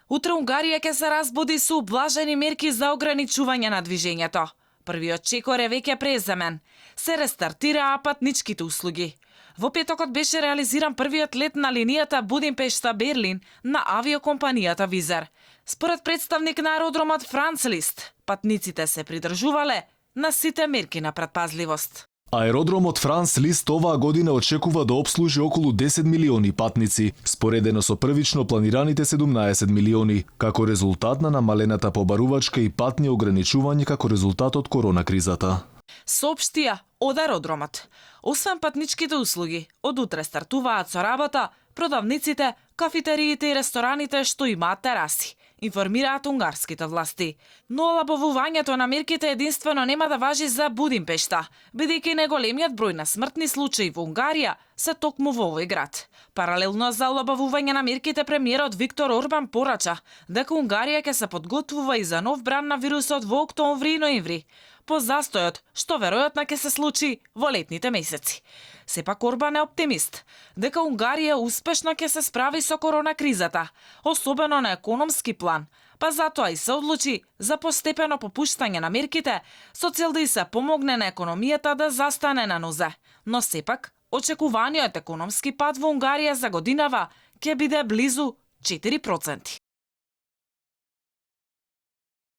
Утре Унгарија ќе се разбуди со ублажени мерки за ограничување на движењето. Првиот чекор е веќе преземен. Се рестартираа патничките услуги. Во петокот беше реализиран првиот лет на линијата Будимпешта-Берлин на авиокомпанијата Визер. Според представник на аеродромот Франц Лист, патниците се придржувале на сите мерки на претпазливост. Аеродромот Франц Лист оваа година очекува да обслужи околу 10 милиони патници, споредено со првично планираните 17 милиони, како резултат на намалената побарувачка и патни ограничувања како резултат од коронакризата. Соопштија од аеродромот. Освен патничките услуги, од утре стартуваат со работа продавниците, кафетериите и рестораните што имаат тераси, информираат унгарските власти. Но олабавувањето на мерките единствено нема да важи за Будимпешта, бидејќи неголемиот број на смртни случаи во Унгарија се токму во овој град. Паралелно за олабавување на мерките, премиерот Виктор Орбан порача дека Унгарија ќе се подготвува и за нов бран на вирусот во октомври и ноември, по застојот што веројатно ќе се случи во летните месеци. Сепак Орбан е оптимист дека Унгарија успешно ќе се справи со коронакризата, особено на економски план, па затоа и се одлучи за постепено попуштање на мерките со цел да и се помогне на економијата да застане на нозе. Но сепак, очекуваниот економски пад во Унгарија за годинава ќе биде близу 4%.